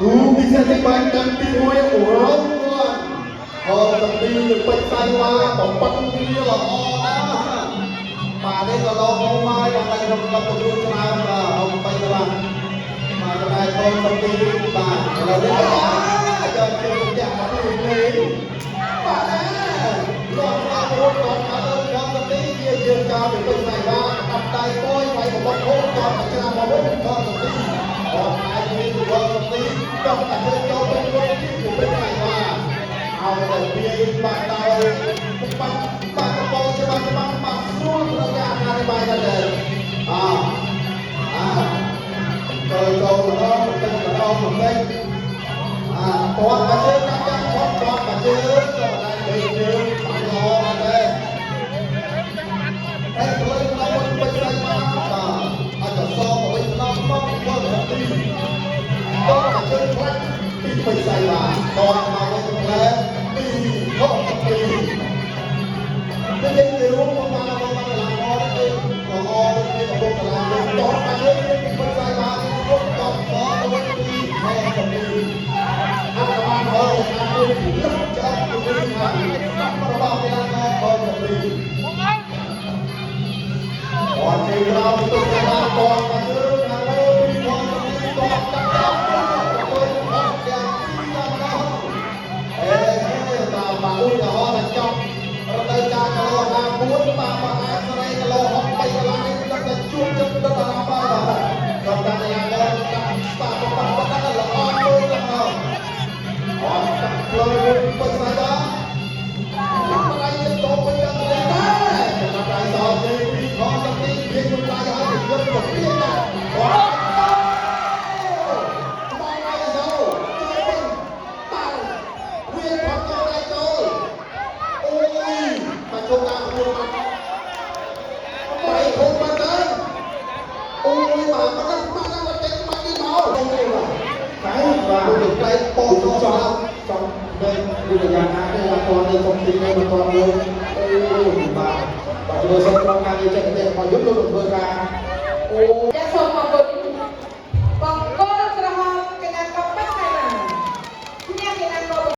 គូពិសេសទី3តាំងទី1រងគាត់ហមសំទីនឹងពេជ្រសៃវ៉ាបំប៉ឹងវាល្អណាស់បាទនេះក៏លោកមកហើយបាទក្នុងក្លឹបទទួលច្រើនបាទអមបីបាទបាទចំណែកហមសំទីបាទឥឡូវនេះយកជើងចាក់មកទីនេះបាទលោកស្ដាប់រត់តកាលើហមសំទីជាជើងចោលពីពេជ្រសៃវ៉ាកាប់ដៃមួយវាយបំផុតតមកច្រាមមកវិញហមសំទីអត់អាចមានហមសំទីចង់តែជើងចូលទៅវិញពីពេជ្រសៃវ៉ាឲ្យតែវាបាទដោយបាត់បាត់កបោច្បាស់ច្បាស់បាត់ស្រួលក្នុងការអធិប្បាយដែរអអាចូលចូលម្ដងបន្តិចម្ដងបន្តិចអាតតបាជើងកាប់ចាំផុតតតបាជើងក៏មិនដែរលេជើងបាញ់ល្អដែរតែទៅក្នុងពេជ្រសៃវ៉ាបាទអាចទៅសមកវិញក្នុងមកធ្វើទីតបាជើងផ្លាច់ពីពេជ្រសៃវ៉ាតមកវិញផ្លែពីហកទីនេះយើងទៅរួមមកបានមកបានកន្លងមកទេល្អទេកំពុងកន្លងយើងតបាជើងពីពេជ្រសៃវ៉ាទីពុកតសទៅវិញពីហកទីអត្តបានហកអានលឹកចោលទៅវិញខាងរបស់កីឡាករហកទីអត់ជើងក្រោមទុកកីឡាករបាជើងខាងលើពីហកទីតកាត់តទៅអត់ទាំងពីរតែម្ដងអេបាទបាទឧទាហរណ៍ថាចប់រដូវកាលគីឡូ54បាទបាទអាចសេរីគីឡូ63កន្លងនេះដឹងតែជួបចិត្តដល់អារម្មណ៍ហើយបាទដល់តាកីឡាករកាប់បាទបាទបាទល្អមើលតែម្ដងអត់កាប់ផ្លូវមួយពេជ្រសៃបាទដៃទៅពេញដល់ទៅដែរចាប់ដៃសជ័យពីខំទីពីមួយដៃហើយទៅយកទៅពីណាបាទក្បាលដៃចូលចូលវិញបាទវាផុតចូលដៃចូលអូយមកចូលតាមខ្លួនមកបៃខំមកទៅអូយបាទមកដល់មកដល់ចេញមកទីមក តែបាទ ទៅផ្លែព ព ង ូ ច ចង់ ង់ ចង់នៅយុទ្ធយ៉ាងណាទេអត់ទាន់នៅក្នុងទីនេះមិនទាន់លើអូយបាទបាទជួយសុំក្រុមការងារចេញទៅរបស់យុទ្ធលោកធ្វើការ